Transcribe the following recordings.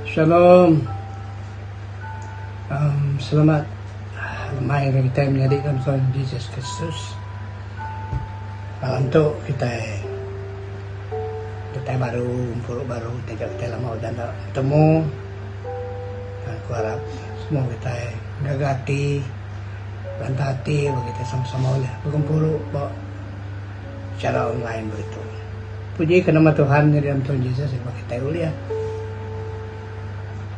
Shalom. Um, selamat lemai ngagai kitai menyadi dalam Tuhan Jesus Kristus. Malam tu kitai datai baru gempuru baru taja kitai lama udah enda betemu. Aku arap semua kitai gaga ati, lantang ati ba kitai sama-sama ulih begempuru ba chara online begitu. Puji ke nama Tuhan nyadi dalam Tuhan Jesus lebuh kitai ulih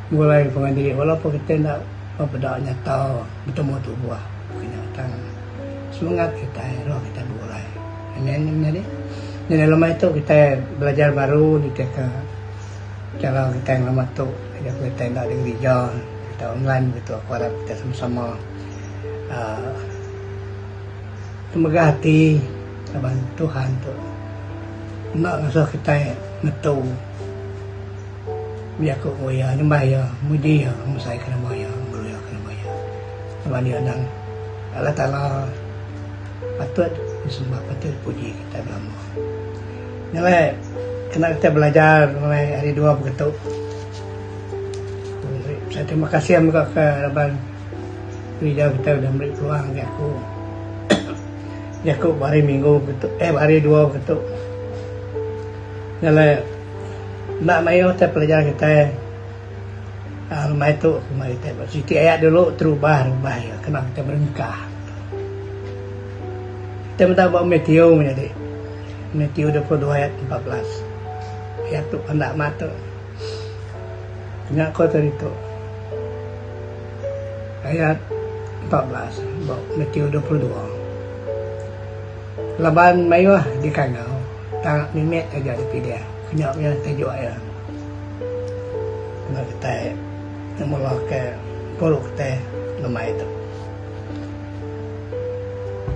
begulai enggau pangan diri walaupun kitai enda bepeda nyata betemu tubuh nya tang semengat kitai roh kitai begulai. Amen menyadi. Nyadi lemai tu kitai belajar baru nitihka chara kitai ngelama tu taja pun kitai enda di gerija kitai online begitu aku arap kitai sama-sama uhh temegah ati laban Tuhan tu enda ngasuh kitai ngetu bejaku enggau iya nyembah iya muji iya ngemesaika nama iya ngemuliaka nama iya laban iya endang Allah Taala patut disembah patut dipuji kitai belama. Nya alai kena kitai belajar ngelai hari dua begitu. Saya terima kasih mega ke raban gerija kitai udah meri peluang ngagai aku jaku ba hari minggu begitu eh ba hari dua begitu. Nya alai enda mayuh tai pelajar kitai aaa lemai tu kumbai kitai ba siti ayat dulu terubah rubah iya kena kitai berengkah. Kitai meda ba Matthew menyadi Matthew 22 ayat 14. Ayat tu pandak amat tu. Nya ko tadi tu. Ayat 14 ba Matthew 22. Laban mayuh dikangau tang mimit aja dipilih. Nya mih tajuk iya. Kena kitai nyemula ke empuru kitai lemai tu.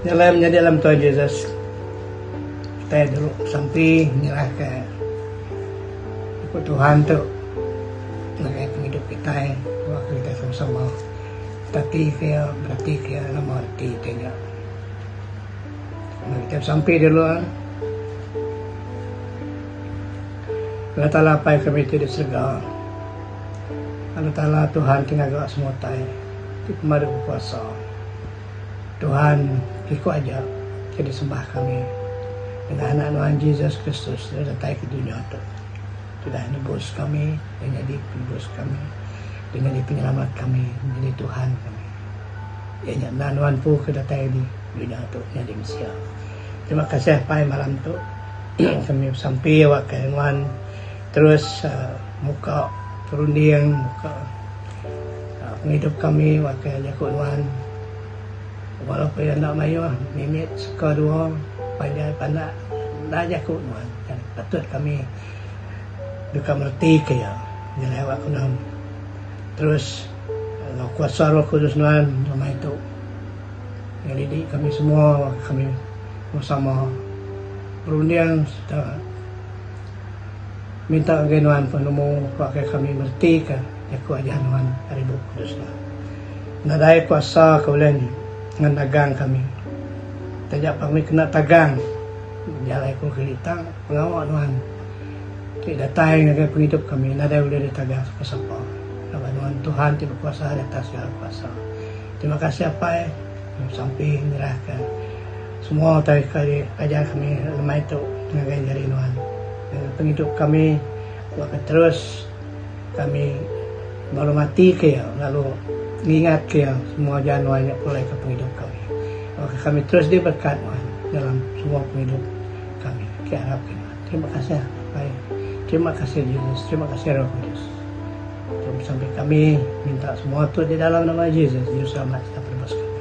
Nya alai menyadi dalam Tuhan Jesus kitai dulu besampi nyerahka jaku Tuhan tu ngagai pengidup kitai awakka kitai sama-sama betatika iya beratika iya nama reti ti nya. Mari kitai besampi dulu. Allah Taala Apai kami ti di serega. Allah Taala Tuhan ti ngaga semua utai ti pemadu bekuasa. Tuhan iku aja ti disembah kami nengah Anak Nuan Jesus Kristus ti datai ke dunya tu. Ti udah nebus kami, ti nyadi penebus kami, ti nyadi penyelamat kami, nyadi Tuhan kami. Iya nya enda nuan empu ke datai di dunya tu nyadi mensia. Terima kasih Apai malam tu kami besampi awakka nuan terus muka perunding muka pengidup kami awakka jaku nuan walaupun iya enda mayuh mimit seka dua panjai pandak enda jaku nuan patut kami deka meretika iya nyelai awak ke nuan terus enggau kuasa Roh Kudus nuan lemai tu nyelidi kami semua kami sama berunding sereta Minta ngagai nuan penemu awakka kami meretika jaku ajar nuan ari Bup Kudus nuan. Nadai kuasa ke ulih ngenagang kami. Taja pan kami kena tagang jalai ku keli tang pengawa nuan ti datai ngagai pengidup kami nadai ulih ditagang sapa-sapa laban nuan Tuhan ti bekuasa di atas segala kuasa. Terima kasih Apai sampi nyerahka. Semua utai ke diajar kami lemai tu ngagai jari nuan. Ngagai pengidup kami awakka terus kami baru mati ke iya lalu ngingatka iya semua ajar nuan nya pulai ke pengidup kami. Awakka kami terus diberkat nuan dalam semua pengidup kami ke arapka nuan. Terima kasih Apai. Terima kasih Jesus. Terima kasih Roh Kudus. Sampai kami minta semua tu di dalam nama Jesus, Juruselamat serta Penebus kami.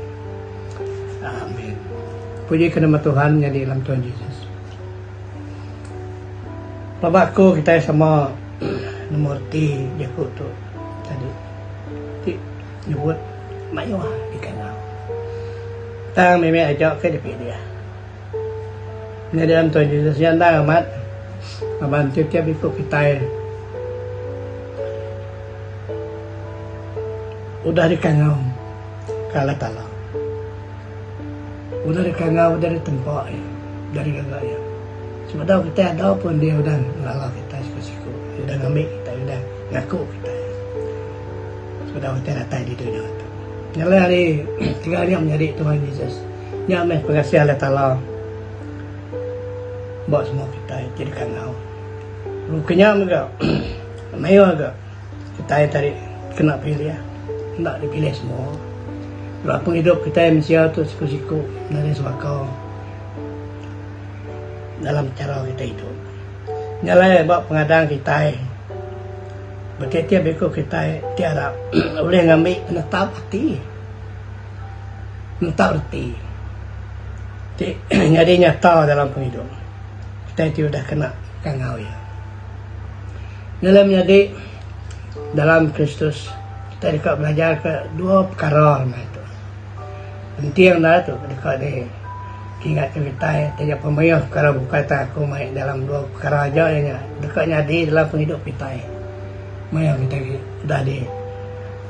Amin. Puji ke nama Tuhan nyadi dalam Tuhan Jesus. Pelaba aku kitai sama nemu reti jaku tu tadi ti nyebut mayuh dikangau. Tang mimit aja ke dipilih. Nyadi dalam Tuhan Jesus nya endang amat laban tiap-tiap iku kitai udah dikangau. Ke Allah Taala. Udah dikangau, udah ditempa Iya, udah digaga Iya. Sebedau kitai ada pun Iya udah ngelala kitai siku-siku. Iya udah ngambi kitai, udah ngaku kitai. Sebedau kitai datai di dunya tu. Nya alai ari tegal nya menyadi Tuhan Jesus. Nya meh pengasih Allah Taala ba semua kitai ti dikangau. Lalu ke nya mega mayuh ga kitai tadi kena pilih enda dipilih semua. Lalu pengidup kitai mensia tu siku-siku nadai sebaka dalam chara kitai idup. Nya alai ba pengadang kitai betiap-tiap iku kitai ti arap ulih ngambi penetap ati, penetap reti ti nyadi nyata dalam pengidup kitai ti udah kena kangau iya. Nya alai menyadi dalam Kristus kitai deka belajarka dua pekara meh tu. Penting enda tu deka di kingat ke kitai taja pun mayuh pekara bukai tang aku mai dalam dua pekara aja iya nya deka nyadi dalam pengidup kitai maya kitai udah di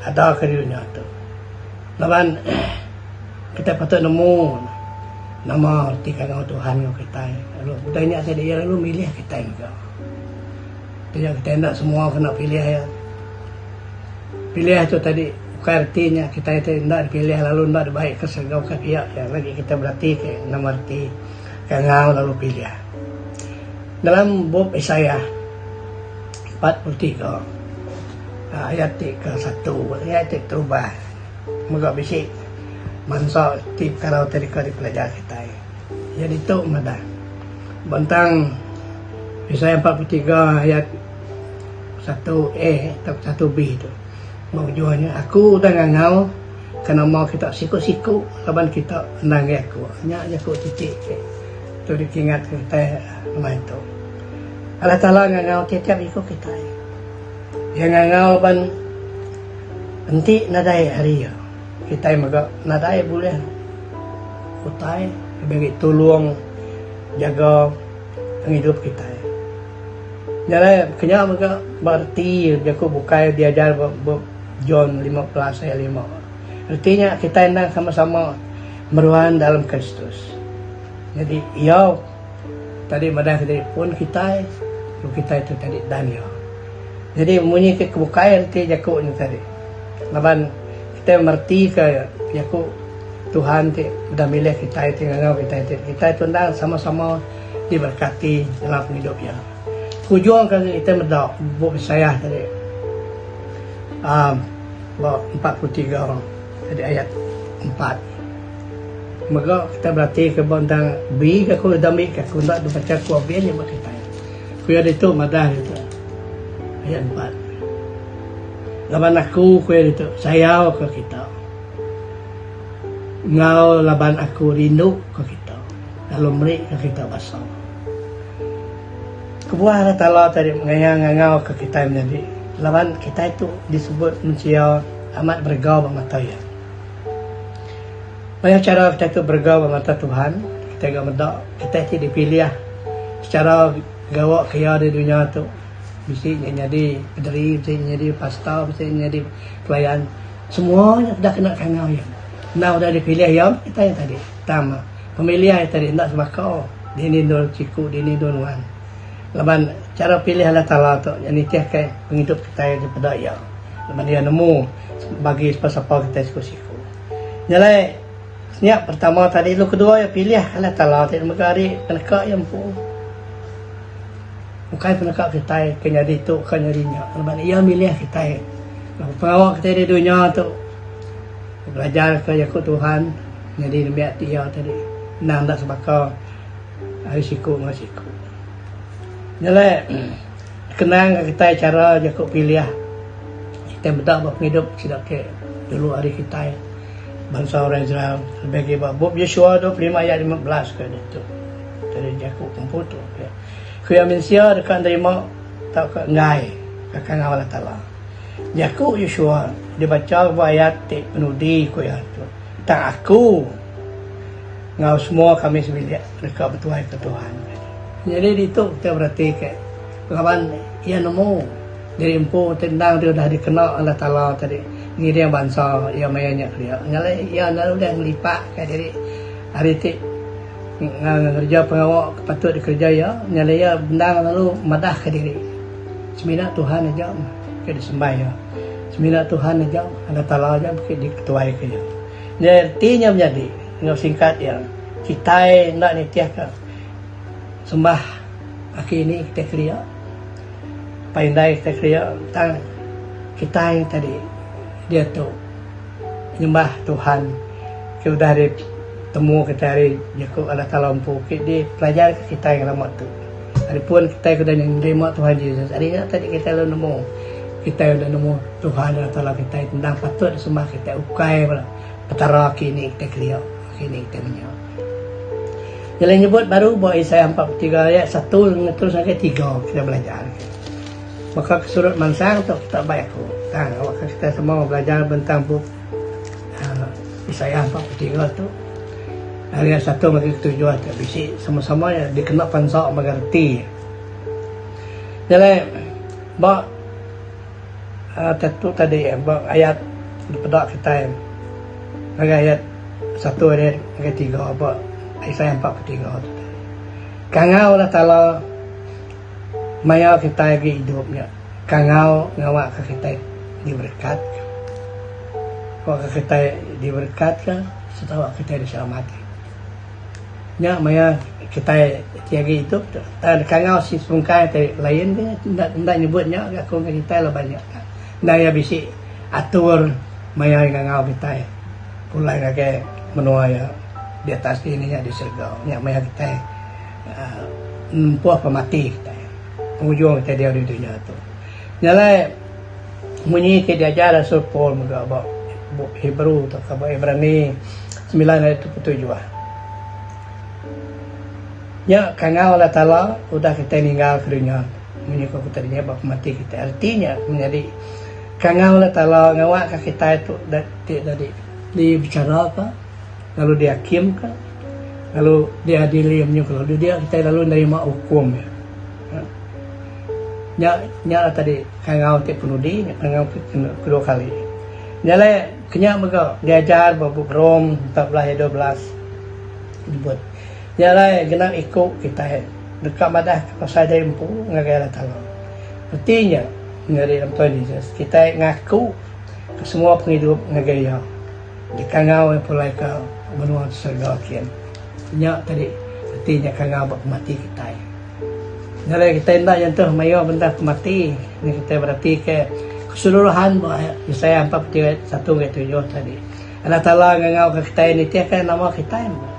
ada ke di dunya tu. Laban kitai patut nemu nama reti kangau Tuhan enggau kitai lalu udah nya tadi iya lalu milih kitai mega. Taja kitai enda semua kena pilih iya. Pilih tu tadi ukai reti nya kitai ti enda dipilih lalu enda dibai ke serega ukai pia iya lagi kitai berati ke nama reti kangau lalu pilih. Dalam bup Isaiah 43 ayat ti ke satu ayat ti terubah mega bisi mansa ti pekara ti deka dipelajar kitai. Iya ditu madah bentang Isaiah 43 ayat Satu A tauka satu B tu. Ba ujung nya, aku udah ngangau ke nama kita siku-siku laban kita enda enggai aku. Nya jaku titi ke tu dikingatka kitai lemai tu. Allah Taala ngangau tiap-tiap iku kitai. Iya ngangau laban enti nadai ari iya, kitai mega nadai bulih utai lebih agi tulung jaga pengidup kitai. Nya alai kenya mega ba reti jaku bukai diajar ba bup John 15 ayat lima. Reti nya kitai endang sama-sama meruan dalam Kristus. Nyadi iya tadi madah ke diri pun kitai lalu kitai tu tadi dan iya. Nyadi munyi ke bukai reti jaku nya tadi laban kitai meretika jaku Tuhan ti udah milih kitai ti ngangau kitai ti kitai tu endang sama-sama diberkati dalam pengidup iya. Kujung ke kitai meda bup Isaiah tadi aaa ba 43 tadi ayat empat. Mega kitai beratika ba entang B ke aku udah ambi ke aku enda dibacha ku abih nya ba kitai. Ku iya ditu madah ditu ayat empat. Laban aku ku iya ditu sayau ke kita. Enggau laban aku rindu ke kita. Lalu meri ka kita basa. Kebuah Allah Taala tadi mengaya ngangau ka kitai menyadi laban kitai tu disebut mensia amat berega ba mata iya. Mayuh chara kitai tu berega ba mata Tuhan, kitai ga meda kitai ti dipilih sechara gawa ke iya di dunya tu bisi nya nyadi pederi, bisi nya nyadi pastor, bisi nya nyadi pelayan. Semua nya udah kena kangau iya. Enda udah dipilih iya meh kitai tadi. Tang pemilih iya tadi enda sebaka dini endur siku dini endur nuan. Laban chara pilih Allah Taala tu nya nitihka pengidup kitai dipeda iya. Laban iya nemu bagi sapa-sapa kitai siku-siku. Nya alai nya pertama tadi lalu kedua iya pilih Allah Taala ti mega ari peneka iya empu. Ukai peneka kitai ke nyadi tu ke nyadi nya laban iya milih kitai. Lalu pengawa kitai di dunya tu belajarka jaku Tuhan nyadi nembiak ti iya tadi endang enda sebaka ari siku enggau siku. Nya alai kenangka kitai chara jaku pilih kitai meda ba pengidup sida ke dulu ari kitai bansa orang Israel lebih agi ba bup Joshua 25 ayat 15 ke ditu tadi jaku empu tu. Ku iya mensia deka nerima tauka enggai ka kangau Allah Taala. Jaku Yosua dibacha ba ayat ti penudi ku iya tu, Tang aku enggau semua kami sebilik deka betuaika Tuhan. Nyadi ditu kitai beratika laban iya nemu diri empu ti endang ti udah dikena Allah Taala tadi ngiring bansa iya maya nya kelia. Nya alai iya enda ulih ngelipakka diri ari ti. Ngereja pengawa ke patut dikereja iya, nya alai iya bendar lalu madahka diri. Semina Tuhan aja meh ke disembah iya. Semina Tuhan aja, Allah Taala aja bisi diketuaika iya. Nya reti nya menyadi enggau singkat iya, kitai enda nitihka sembah aki ini kitai kelia, apai indai kitai kelia tang kitai tadi diatu nyembah Tuhan ke udah ditemu kitai ari jaku Allah Taala empu ke dipelajarka kitai ngelama tu. Ari pun kitai ke udah nerima Tuhan Jesus, ari nya tadi kitai lalu nemu kitai udah nemu Tuhan Allah Taala kitai endang patut disembah kitai ukai bala petara kini kitai kelia, kini kitai menya. Jalai nyebut baru ba Isaiah 43 ayat satu terus ngagai tiga kitai belajar. Baka ke surut mansang tu kita bai aku. Tang awakka kitai semua belajar bentang bup Isaiah 43 tu. Ari ayat satu ngagai ketujuh tu bisi sama-sama iya dikena pansa mega reti iya. Nya alai ba uhh tu tadi ba ayat dipeda kitai ngagai ayat satu ari ngagai tiga ba Isaiah 43 tu tadi. Kangau Allah Taala maya kitai agi idup nya kangau ngawa ka kitai diberekatka. Awakka kitai diberekatka. Sereta kitai diselamati. Nya maya kitai ti agi idup tu. Tang deka enggau si sungkai ti lain ke enda enda nyebut nya ga aku enggau kitai laban nya enda iya bisi atur maya iya ngangau kitai pulai ngagai menua iya di atas ti nya di serega. Nya maya kitai uhh nempuh pemati kitai pengujung kitai diau di dunya tu. Nya alai. Munyi ti diajar Rasul Paul mega ba bup Hebrew tauka ba Ibrani semilan ayat 27. Nya kangau Allah Taala udah kitai ninggalka dunya munyi ku aku tadi nya ba pemati kitai. Reti nya menyadi kangau Allah Taala ngawakka kitai tu ti dadi dibicharaka lalu diakimka lalu diadili munyi ku lalu dia kitai lalu nerima ukum iya. Nya nya lah tadi kangau ti penudi nya kangau ke kedua kali. Nya alai kenya mega diajar ba bup Rom 14 ayat 12 nyebut nya alai genap iku kitai deka madah ke pasal diri empu ngagai Allah Taala. Reti nya ngagai dalam Tuhan Jesus kitai ngaku ke semua pengidup ngagai iya dikangau iya pulai ke menua serega kin. Nya tadi reti nya kangau ba pemati kitai. Ngagai kitai enda nyentuh mayuh bendar pemati nya kitai beratika keseluruhan ba Isaiah 41 ngagai tujuh tadi. Allah Taala ngangauka kitai nitihka nama kitai mega.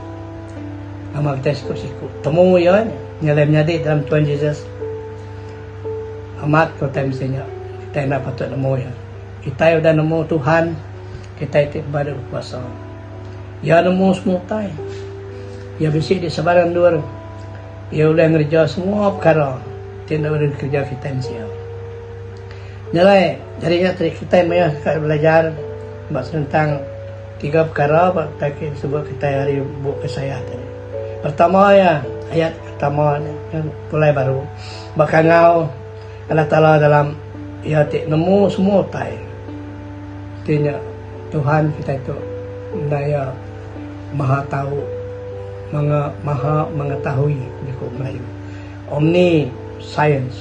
Nama kitai siku-siku. Temu iya nya nyalai menyadi dalam Tuhan Jesus. Amat ku utai mesti nya kitai enda patut nemu iya. Kitai udah nemu Tuhan kitai ti badu bekuasa. Iya nemu semua utai. Iya bisi di sebarang endur. Iya ulih ngereja semua pekara ti enda ulih dikereja kitai mensia. Nya alai, ari nya tadi kitai mayuh deka belajar ba senentang tiga pekara ba utai ke disebut kitai ari Bup Isaiah tadi. Pertama iya, ayat pertama nya pulai baru ba kangau Allah Taala dalam Iya ti nemu semua utai. Ti nya Tuhan kitai tu enda iya Maha Tau. Manga maha mengetahui jaku Melayu. Omni science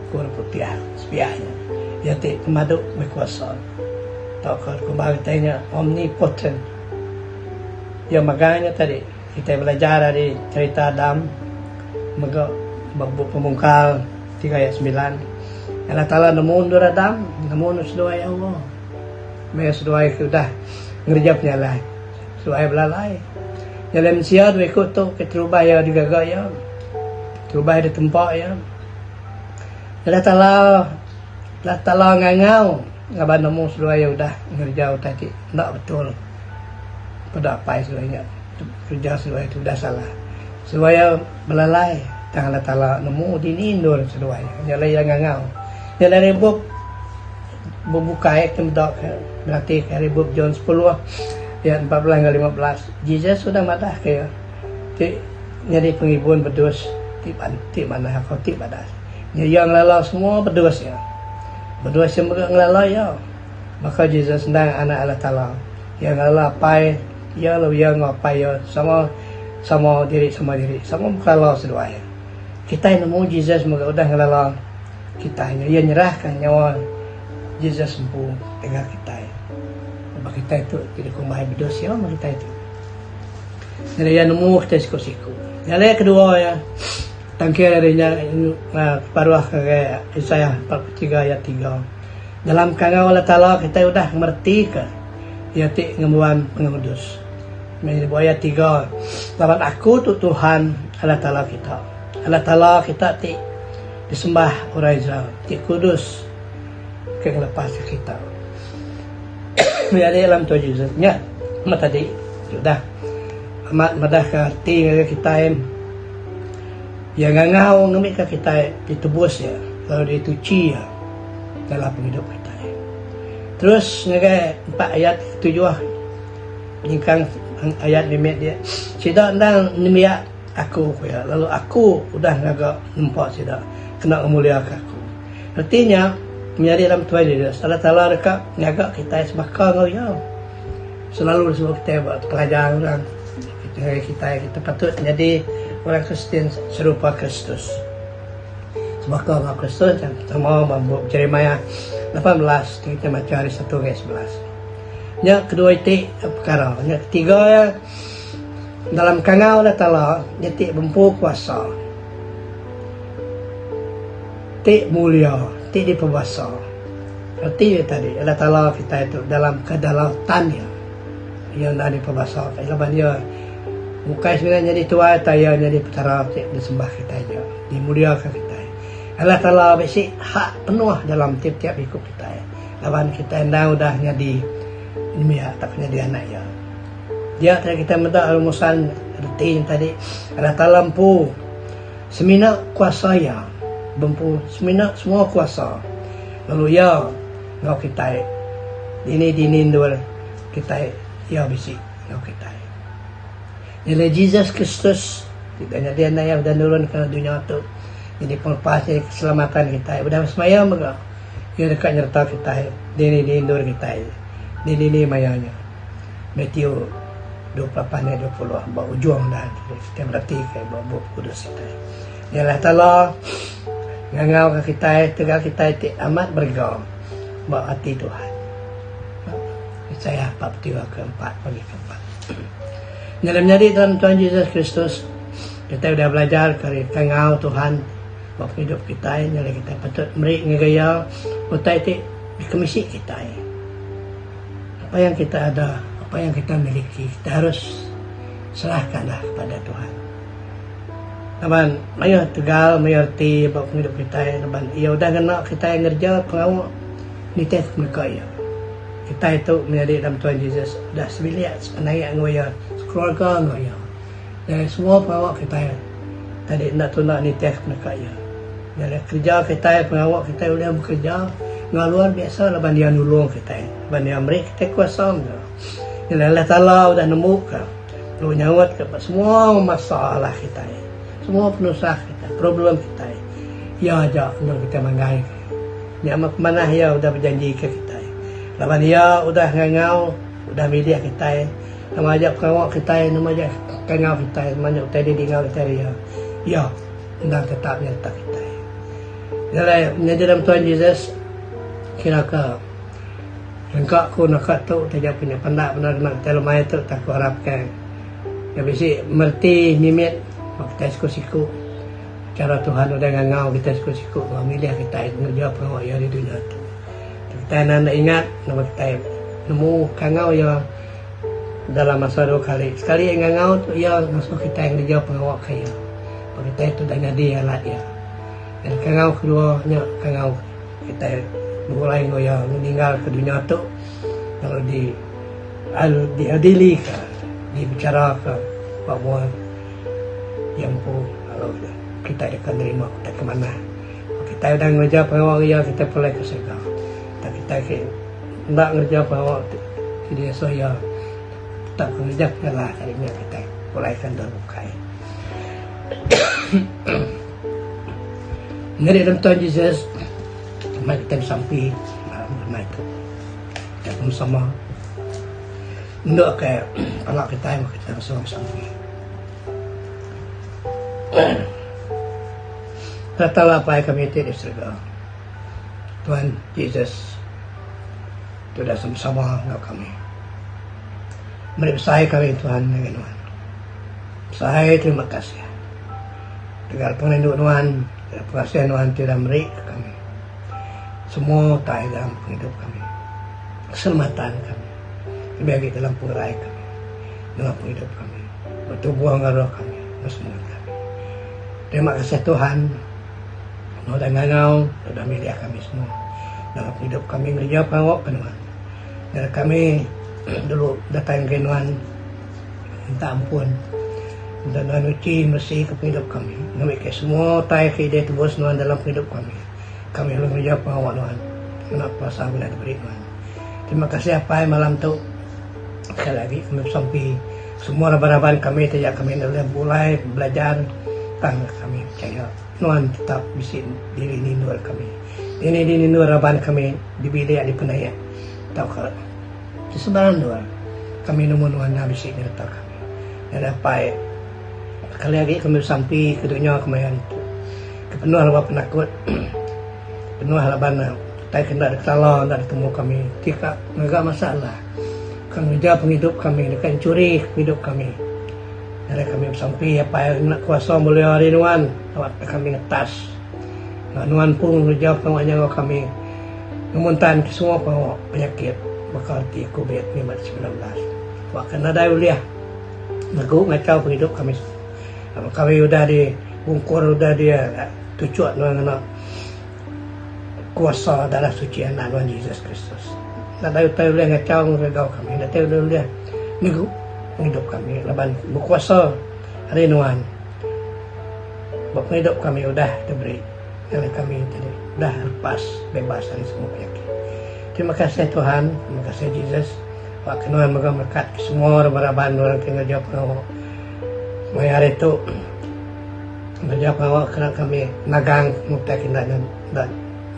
ku orang putih sepiak nya. Iya ti pemadu bekuasa tauka kumbai kitai nya omnipotent. Iya mega nya tadi kitai belajar ari cherita Adam mega ba bup Pemungkal tiga ayat semilan. Allah Taala nemu endur Adam, nemu endur seduai Hawa. Meh seduai ke udah ngereja penyalah. Seduai belalai. Jalai mensia dua iku tu ke terubah iya digaga iya. Terubah iya ditempa iya. Allah Taala Allah Taala ngangau laban nemu seduai iya udah ngereja utai ti enda betul. Peda apai seduai nya kereja seduai ti udah salah. Seduai iya belalai tang Allah Taala nemu dini endur seduai iya. Nya alai iya ngangau. Nya alai ari bup Bup bukai ti meda ke beratika ari bup John sepuluh ayat 14 enggau 15, Jesus udah madahka iya ti nyadi pengibun bedus ti ti manah enggau ti badas. Nya iya ngelala semua bedus iya. Bedus iya mega ngelala iya. Baka Jesus endang Anak Allah Taala, iya ngelala Apai iya lalu iya enggau Apai iya sama sama diri sama diri, sama bekelala seduai. Kitai nemu Jesus mega udah ngelala. Kitai nya iya nyerahka nyawa. Jesus empu tegal kitai. Laban kitai tu ti dikumbai bedus iya meh kitai tu. Nyadi iya nemu kitai siku-siku. Nya alai kedua iya tangkir ari nya baruh ngagai Isaiah 43 ayat tiga. Dalam kangau Allah Taala kitai udah meretika iya ti ngembuan pengudus. Meh nyebut ayat tiga laban aku tu Tuhan Allah Taala kita. Allah Taala kita ti disembah orang Israel ti kudus ke ngelepaska kita. Menyadi alam Tuhan Jesus nya amat tadi ti udah amat madahka reti ngagai kitai iya ngangau ngambika kitai ditebus iya lalu dituchi iya dalam pengidup kitai. Terus ngagai empat ayat ketujuh nyingkang ayat mimit dia sida endang nembiak aku ku iya lalu aku udah ngaga nempa sida kena ngemuliaka aku. Reti nya, menyadi dalam Tuhan Jesus, Allah Taala deka ngaga kitai sebaka enggau Iya. Selalu disebut kitai ba pelajar orang ngagai kitai, kita patut nyadi orang Kristian serupa Kristus. Sebaka enggau Kristus sama ba bup Jeremiah 18 ti kitai macha ari satu ngagai 11. Nya kedua iti pekara. Nya ketiga iya, dalam kangau Allah Taala nya ti bempu kuasa. Ti mulia, ti dipebasa. Reti iya tadi, Allah Taala kitai tu dalam kedaulatan Iya. Iya enda dipebasa ka laban Iya ukai semina nyadi tuai tang Iya nyadi Petara ti disembah kitai nya, dimuliaka kitai. Allah Taala bisi hak penuh dalam tiap-tiap iku kitai laban kitai endang udah nyadi nembiak tauka nyadi anak Iya. Dia tadi kitai meda rumusan reti nya tadi, Allah Taala empu. Semina kuasa Iya bempu semina semua kuasa lalu Iya enggau kitai dini-dini endur kitai Iya bisi enggau kitai. Nyadi Jesus Kristus ti udah nyadi anak Iya udah nurun ke dunya tu nyadi pengelepas nyadi keselamatan kitai udah besemaya mega Iya deka nyereta kitai dini-dini endur kitai dini-dini maya nya. Matthew 28 ayat 20 ba ujung da kitai berati ke ba bup kudus kitai. Nya Allah Taala ngangau ka kitai tegal kitai ti amat berega ba ati Tuhan. Isaiah 43 ke empat bagi ke empat. Nya alai menyadi dalam Tuhan Jesus Kristus kitai udah belajar ke ari kangau Tuhan ba pengidup kitai nya alai kitai patut meri ngagai iya utai ti dikemisi kitai. Apa yang kita ada, apa yang kita miliki, kita harus serahkanlah kepada Tuhan. Laban mayuh tegal, mayuh reti ba pengidup kitai laban iya udah ngena kitai ngereja pengawa nitih peneka iya. Kitai tu menyadi dalam Tuhan Jesus udah sebilik sepenaik enggau iya, sekeluarga enggau iya. Dari semua pengawa kitai tadi enda tunda nitih peneka iya. Nya kereja kitai pengawa kitai ulih bekereja enggau luar biasa laban iya nulung kitai laban iya meri kitai kuasa mega. Nya Allah Taala udah nembuka lalu nyautka ba semua masalah kitai, semua penusah kitai, problem kitai. Iya aja endur kitai manggai ke. Nya meh pemanah iya udah bejanjika kitai. Laban iya udah ngangau, udah milih kitai nama aja pengawa kitai, nama aja kangau kitai, nama aja utai didinga kitai ari iya. Iya. Endang tetap nyereta kitai. Nya alai menyadi dalam Tuhan Jesus kira ka rengka ku naka tu taja pun nya pandak bendar kena kitai lemai tu tang ku arap ka nya bisi mereti mimit ba kitai siku-siku chara Tuhan udah ngangau kitai siku-siku enggau milih kitai ngereja pengawa iya di dunya tu. Kitai anang enda ingat nama kitai nemu kangau iya Dalam masa dua kali. Sekali iya ngangau tu iya ngasuh kitai ngereja pengawa ke iya. Ba kitai tu udah nyadi alat iya. Nyadi kangau kedua nya kangau kitai begulai enggau iya ninggalka dunya tu lalu di lalu diadili ka dibicharaka ba mua iya empu lalu kitai deka nerima utai ke manah. Ba kitai udah ngereja pengawa iya kitai pulai ke serega. Tang kitai ke Enda ngereja pengawa ti diasuh iya tauka ngereja penyalah ari nya kitai pulai ke endur bukai. Nyadi dalam Tuhan Jesus mai kitai besampi lemai tu. Kitai pun sama enda ke pala kitai meh kitai sama besampi. Allah Taala Apai kami ti di serega Tuhan Jesus. Ti udah sama-sama enggau kami. Meri besai kami Tuhan ngagai nuan. Besai terima kasih. Tegal pengerindu nuan, tegal pengasih nuan ti udah meri ke kami. Semua utai dalam pengidup kami. Keselamatan kami. Lebih agi dalam pengerai kami. Dalam pengidup kami. Ba tubuh enggau roh kami. Enggau semengat kami. Terima kasih Tuhan. Nuan udah ngangau, udah milih kami semua. Dalam pengidup kami ngereja pengawa ke nuan. Ngagai kami dulu datai ngagai nuan minta ampun. Minta nuan nyuchi meresi ke pengidup kami. Ngambika semua utai ke idai tebus nuan dalam pengidup kami. Kami ulih ngereja pengawa nuan ngena kuasa udah diberi nuan. Terima kasih apai malam tu. Sekali agi kami besampi semua raban-raban kami taja kami enda ulih begulai belajar tang kami pechaya nuan tetap bisi diri nindur kami. Dini dini endur raban kami di bilik di penaik tauka di sebarang endur kami nemu nuan enda bisi nyereta kami. Nyadi apai sekali agi kami besampi ke dunya kemaya ditu ke penuh laban penakut penuh laban utai ke enda diketala enda ditemu kami ti ka ngaga masalah ka ngereja pengidup kami deka enchuri pengidup kami. Nyadi kami besampi apai ngena kuasa mulia ari nuan awakka kami ngetas. Enda nuan empu ngereja pengawa nya enggau kami ngemuntan ke semua pengawa penyakit baka reti covid 19. Wak ke nadai ulih negu ngachau pengidup kami. Laban kami udah di bungkur udah di tuchuk nuan ngena kuasa darah suci anak nuan Jesus Kristus. Nadai utai ulih ngachau ngeregau kami, nadai utai ulih negu pengidup kami laban bekuasa ari nuan. Ba pengidup kami udah diberi ngagai kami tadi udah lepas bebas ari semua penyakit. Terima kasih Tuhan, terima kasih Jesus. Ba ke nuan mega merekat ke semua raban-raban orang ke ngereja pengawa maya hari tu ngereja pengawa kena kami nagang utai ke enda enda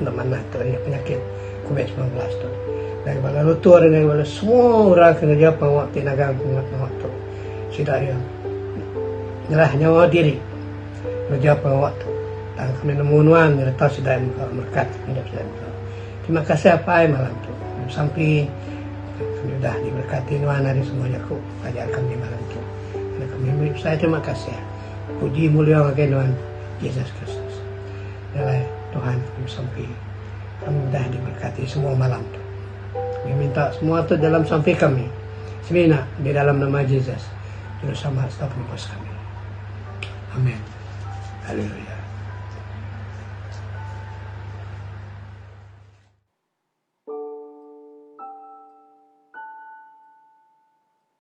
enda manah tu nya penyakit covid 19 tu. Ngagai bala lutur ngagai bala semua orang ke ngereja pengawa ti nagang pengawa tu sida iya. Nyerah nyawa diri ngereja pengawa tu. Tang kami nemu nuan nyereta sida mega merekat pengidup sida mega. Terima kasih apai malam tu. Besampi kami udah diberekati nuan ari semua jaku ajar kami malam tu. Kena kami meri besai terima kasih. Puji mulia ngagai nuan Jesus Kristus. Nya alai Tuhan kami besampi kami udah diberekati semua malam tu. Kami minta semua tu dalam sampi kami. Semina di dalam nama Jesus. Juruselamat serta Penebus kami. Amen. Haleluya.